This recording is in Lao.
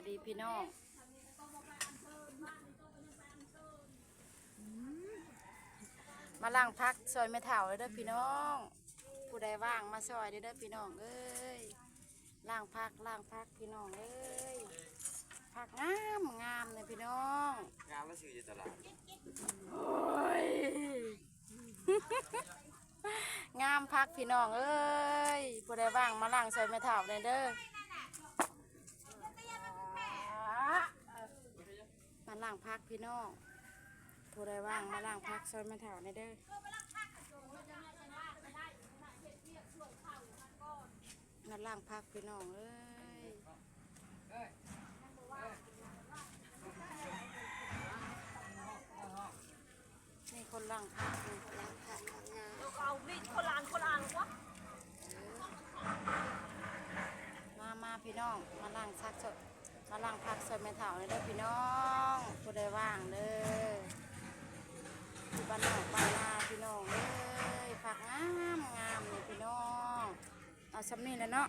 ດີພີ່ນ້ອງ ມາລ້າງຜັກຊ່ອຍແມ່ເຖົ້າເດີພີ່ນ້ອງ ຜູ້ໃດວ່າງມາຊ່ອຍເດີພີ່ນ້ອງເອີຍ ລ້າງຜັກ ລ້າງຜັກພີ່ນ້ອງເອີຍ ຜັກງາມງາມເດີພີ່ນ້ອງ ງາມແລ້ວຊື້ຢູ່ຕະຫຼາດ ໂອ້ຍ ງາມຄັກພີ່ນ້ອງເອີຍ ຜູ້ໃດວ່າງມາລ້າງຊ່ອຍແມ່ເຖົ້າແດ່ເດີ ມາລ້າງຜັກພີ່ນ້ອງ ຜູ້ໃດວ່າງມາລ້າງຜັກຊ່ອຍແມ່ເຖົ້າແດ່ເດີ ມາລ້າງຜັກພີ່ນ້ອງເອີຍ ນີ້ຄົນລ້າງຜັກນີ້ ລ້າງຜັກລ້າງງາ ເອົາມີດຄົນລະອັນຄົນລະອັນວະ ມາ ມາພີ່ນ້ອງ ມາລ້າງຜັກຊ່ອຍ ມາລ້າງຜັກຊ່ອຍແມ່ເຖົ້າແດ່ເດີພີ່ນ້ອງ ຜູ້ໃດວ່າງເດີ ຢູ່ບ້ານນອກບ້ານນາພີ່ນ້ອງເອີຍ ຜັກງາມງາມນີ້ພີ່ນ້ອງ ເອົາຊ່ຳນີ້ແຫຼະເນາະ